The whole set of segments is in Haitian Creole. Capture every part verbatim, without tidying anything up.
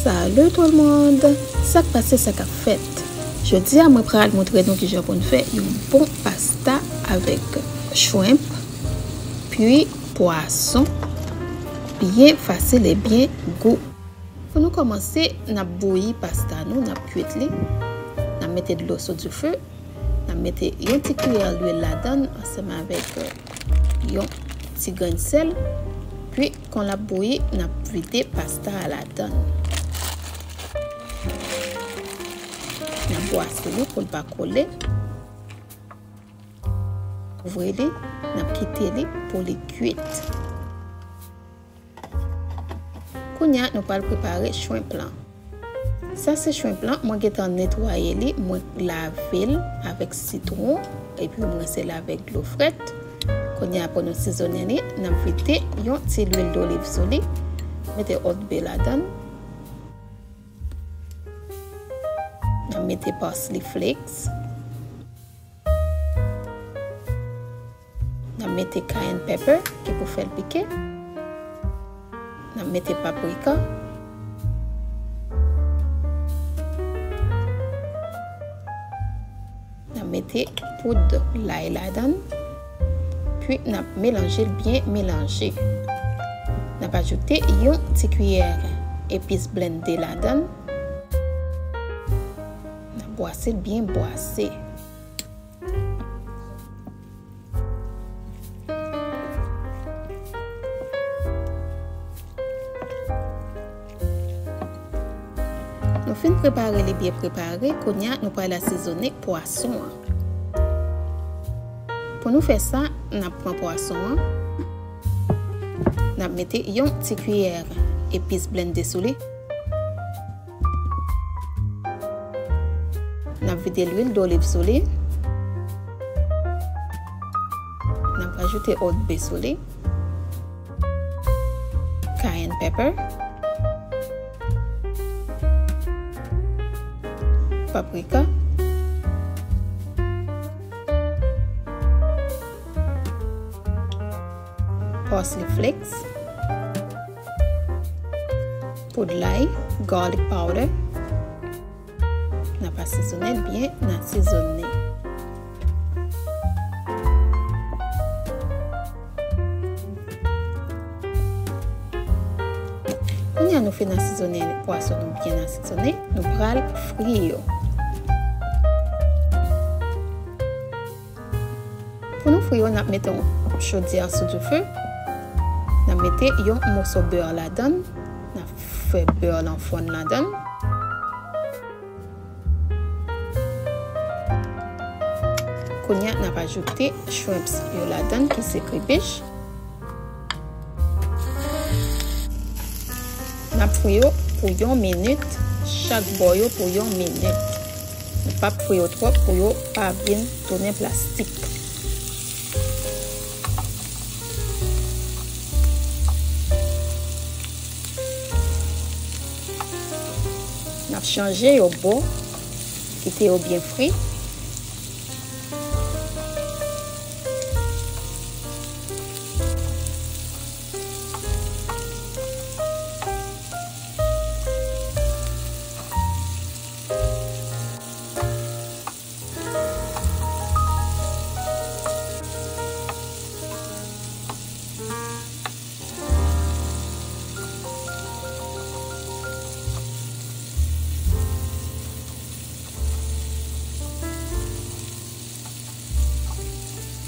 Salut tout moun! Sa k pase, sa k ap fèt? Jodi a, mwen pral montre nou kijan pou n fè yon bon pasta avèk shrimp, puis pwason, byen fasil e byen gou. Pou nou kòmanse, n ap bouyi pasta nou, n ap kwit li. N ap mete dlo sou dife. N ap mete yon ti kiyè lwil ladan l ansanm avèk, euh, yon ti grenn sèl. Puis, kon l ap bouyi, n ap vide pasta a ladan l. N ap bwase li pou l pa kole. Kouvri li, n ap kite li pou li kwit. Kounye a, nou pral prepare shrimp lan. Sa se shrimp lan, mwen gentan netwaye li, mwen lave l avèk sitwon, epi mwen rense l avèk dlo frèt. Kounye a, pou nou sizonnen li, n ap vide yon ti lwil doliv sou li, mete Old Bay ladan l, n ap mete parsley flakes. N ap mete cayenne pepper, ki pou fè l pike. N ap mete paprika. N ap mete poud lay ladan l. Puis, n ap melanje l byen melanje. N ap ajoute yon ti kiyè epis blende ladan l. N ap bwase l byen bwase. Nou fin prepare li byen prepare, kounye a nou pral asezone pwason an. Pou nou fè sa, n ap pran pwason an, n ap mete yon ti kiyè epis blende sou li. N ap vide lwil doliv sou li. N ap ajoute Old Bay sou li. Cayenne pepper. Paprika. Parsley flakes. Poud lay, garlic powder. N ap asezone l byen, n asezone. Kounye a nou fin asezone pwason nou byen asezone, nou pral fri yo. Pou nou fri yo, n ap mete yon chodyè sou dife. N ap mete yon moso bè ladan l. N ap fè bè lan fonn ladan l. Kounye a, n ap ajoute shrimps yo ladan l, ki se kribich. N ap fri yo pou yon minit, chak bò yo pou yon minit. Nou p ap fri yo twòp pou yo pa vin tounen plastik. N ap chanje yo bò, kite yo byen fri.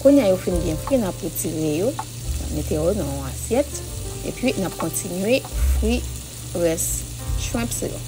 Kounye a yo fin byen fri, n ap retire yo, n ap mete yo nan yon asyèt, epi n ap kontinye fri rès shrimps yo.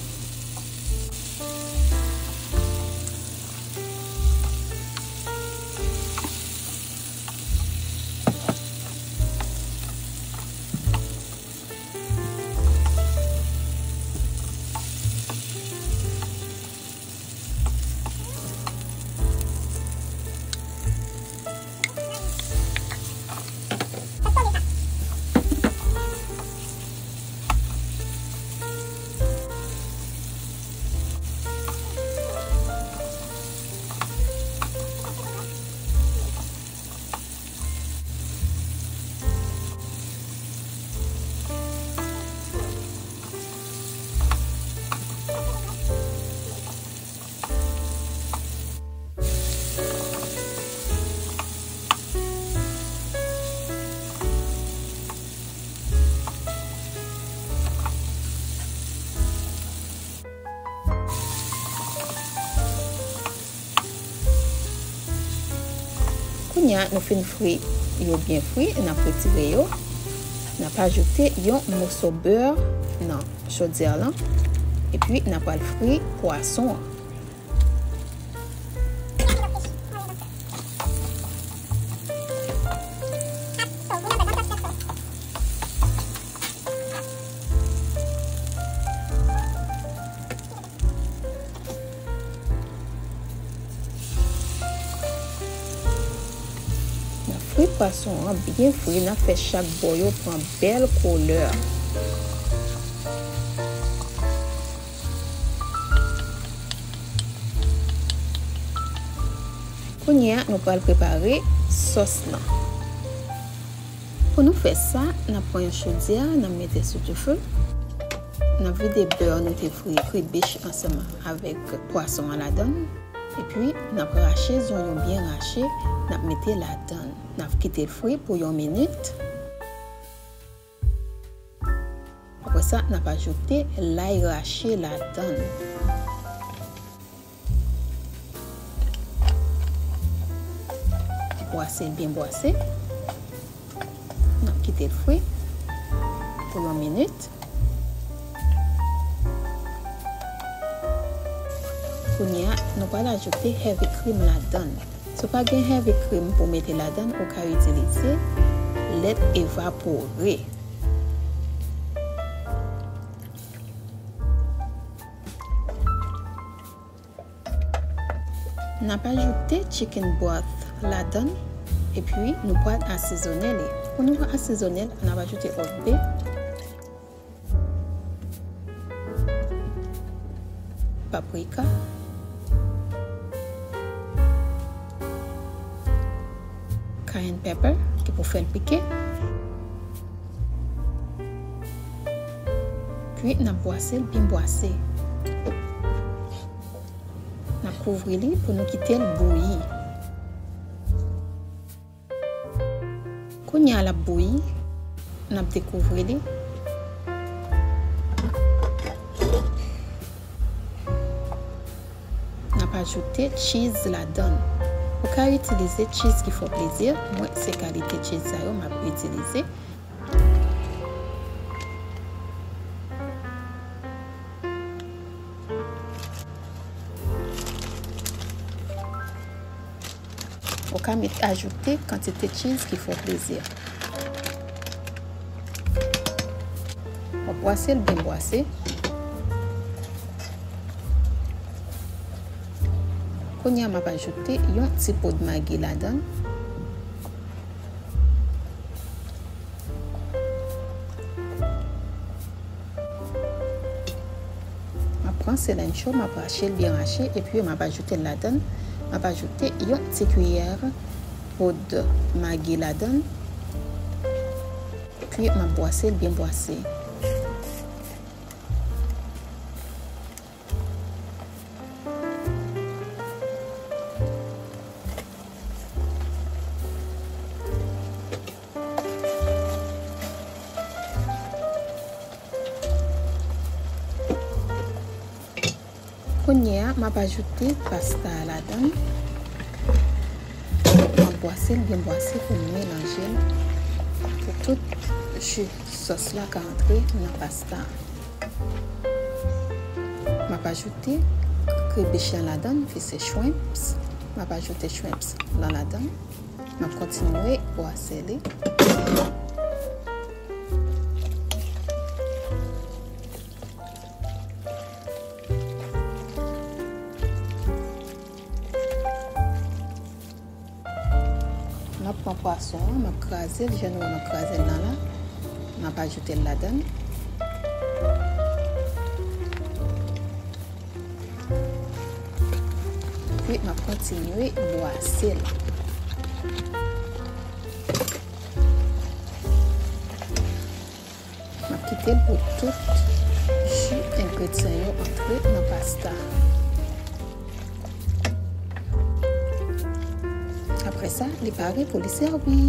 Kounye a nou fin fri yo byen fri, n ap retire yo. N ap ajoute yon moso bè nan chodyè lan, epi n ap al fri pwason an. N ap fri pwason an byen fri, n ap fè chak bò yo pran bèl koulè. Kounye a, nou pral prepare sòs lan. Pou nou fè sa, n ap pran yon chodyè, n ap mete sou dife. N ap vide bè nou te fri kribich ansanm avèk pwason an ladan l. Epi, n ap rache zonyon byen rache, n ap mete ladan l. N ap kite l fri pou yon minit. Apre sa, n ap ajoute lay rache ladan l. Bwase l byen bwase. N ap kite l fri pou yon minit. Kounye a, nou pral ajoute heavy cream ladan l. Si w pa gen heavy cream pou w mete ladan l, ou ka itilize lèt evapore. N ap ajoute chicken broth ladan l, epi nou pral asezone li. Pou nou asezone l, n ap ajoute òd be, paprika, cayenne pepper, ki pou fè l pike. Epi n ap bwase l byen bwase. N ap kouvri li pou nou kite l bouyi. Kounye a l ap bouyi, n ap dekouvri li. N ap ajoute cheese ladan l. Ou ka itilize cheese ki fè w plezi. Mwen, se kalite cheese sa yo m ap itilize. Ou ka met, ajoute kantite cheese ki fè w plezi. W ap bwase l byen bwase. Kounye a, m ap ajoute yon ti poud Maggi ladan l. M ap pran cilantro, m ap rache l byen rache, epi m ap ajoute l ladan l. M ap ajoute yon ti kiyè poud Maggi ladan l. Epi m ap bwase l byen bwase. Kounye a, m ap ajoute pasta a ladan l. M ap bwase l byen bwase pou m melanje l, pou tout ji sòs la ka antre nan pasta a. M ap ajoute kribich lan ladan l, ki se shrimps. M ap ajoute shrimps lan ladan l. M ap kontinye bwase li. M ap pran pwason an, m ap kraze l, jan nou wè m ap kraze l lan la. M ap ajoute l ladan l. Epi, m ap kontinye bwase l. M ap kite l pou tout ji engredyan yo antre nan pasta. Apre sa, li pare pou li sèvi.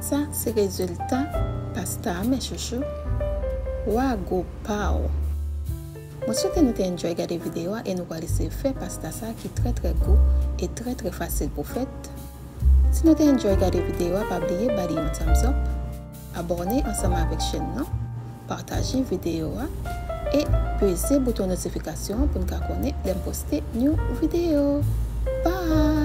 Sa se rezilta pasta a, mes chouchous. Wago pow! Mwen swete nou te enjoy gade videyo a e nou pral eseye fè pasta sa ki trè trè gou e trè trè fasil pou fèt. Si nou te enjoy gade videyo a, pa bliye ba li yon thumbs up, abòne ansanm avèk chèn nan, pataje videyo a e peze bouton notifikasyon an pou n ka konnen lè m poste yon videyo. Bye!